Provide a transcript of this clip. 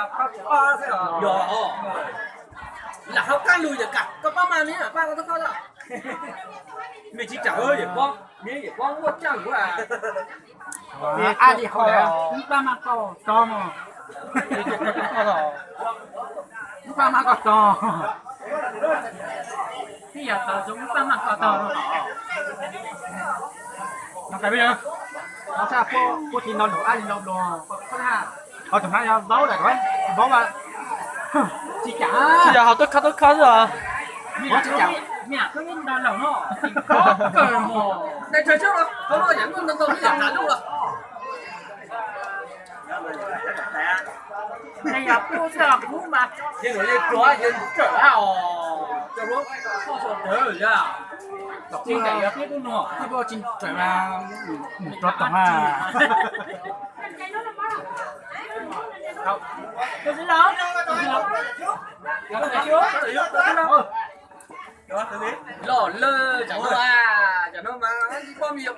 los kho tsis paub xwb os. Yog, lam hauv qab lug yog kam koj paub mas, meb pab koj tub kho. Mej tsis kam, yawm poob, meb yawm poob muaj caaj kuv. Ab li hauv, wb pab maj koj tog mog. Wb pab maj koj tog. Twb yog tau zoo wb pab maj koj tog no. No tas, no sab puab tiv no lug ab li no lug, qhov tug hab yog vaub lawm, vaub mas tsis kam. Tsis yog hauv tub khab tub khab xwb os. Tsis kam, mej koj yeej nrog lawm no, kawg mog. Dai tsawg tsawg los, yog kuv ntau ntau, yog tas lub los. Yog kuv mas, yog kuv yeej tsawm hab os, cov hluas txhoj sau rawv yog, tsis kam yog peb tub nug, peb tsis tsawm mas mus rov toom na. Loj lawm, tsam no, tsam no mas tsis paub mej yuav